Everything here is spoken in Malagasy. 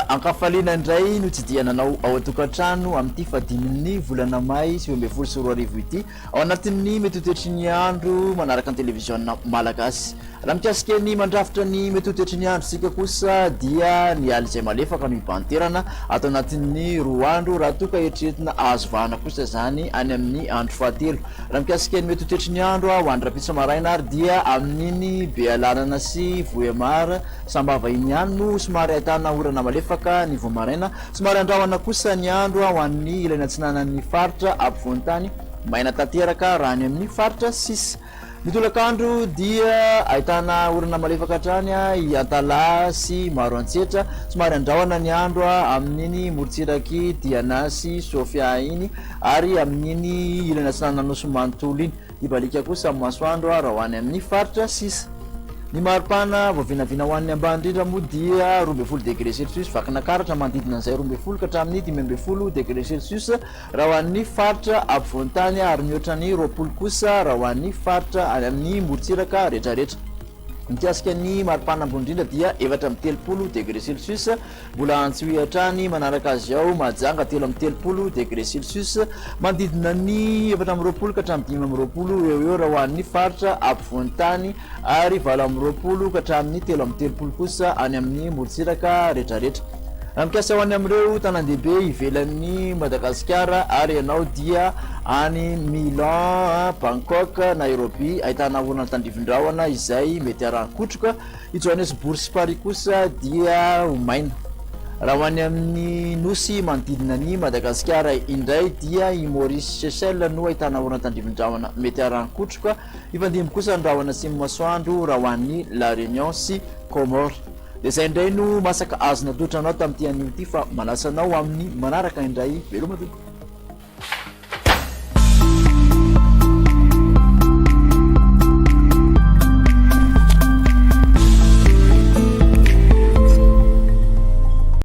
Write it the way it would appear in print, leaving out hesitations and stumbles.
Dia ankafaliana indray no tsidihana anao ao an-tokantrano amin'ity fahadimin'ny volana may 2019 ity, ao anatin'ny mety ho toetry ny andro manaraka ny televiziona malagasy. Raha mikasika ny mandrafitra ny mety ho toetry ny andro isika kosa dia ny alizay malefaka no hibahan-toerana ato anatin'ny 2 andro raha toa ka eritreretina ahazo vahana kosa izany any amin'ny andro fahatelo. Raha mikasika ny mety ho toetry ny andro ho an'ny rahampitso maraina ary dia amin'iny Bealanana sy Vohemar, Sambava iny ihany no somary ahitana orana malefaka ny vao maraina. Somary andrahona kosa ny andro ho an'ny ilany atsinanan'ny faritra ampovoan-tany, maina tanteraka raha any amin'ny faritra sisa. Ny tolakandro dia ahitana orana malefaka hatrany i Antalaha sy Maroantsetra. Somary andrahona ny andro amin'iny morontsirak'i Diana sy Sofia iny ary amin'iny ilany atsinanan'Anosy manontolo iny. Hibaliaka kosa ny masoandro raha ho any amin'ny faritra sisa. Ny maripana voavinavina ho an'ny ambany indrindra moa dia 12 degré celsius, Vakinakaratra manodidina an'izay 12 ka hatramin'ny 15 degré celsius raha ho an'ny faritra ampovoan-tany ary mihoatra ny 20 kosa raha ho an'ny faritra any amin'ny morontsiraka rehetrarehetra. Mikasika ny maripana ambony indrindra dia 34 degré celsius. Mbola Antsohihy hatrany manaraka azy ao Mahajanga 33 degré celsius, manodidina ny 24 ka hatramin'ny 25 eo ho eo raha ho an'ny faritra ampovoan-tany ary 28 ka hatramin'ny 33 kosa any amin'ny morontsiraka rehetrarehetra. Raha mikasa ho any amin'ireo tanan-dehibe ivelan'i Madagasikara ary ianao dia any Milan, Bangkok, Nairobi ahitana orana tandrifin-drahona izay mety arahin-kotroka. I Johannesburg sy Paris kosa dia ho maina. Raha ho any amin'ny nosy manodidina an'i Madagasikara indray dia i Maurice sy Seychelles no ahitana orana tandrifin-drahona mety arahin-kotroka. Hifandimby kosa ny rahona sy ny masoandro raha ho an'i La Réunion sy Comores. Dia izay indray no masaka azo natolotra anao tamin'ity anio ity fa manasa anao amin'ny manaraka indray. Veloma tompoko.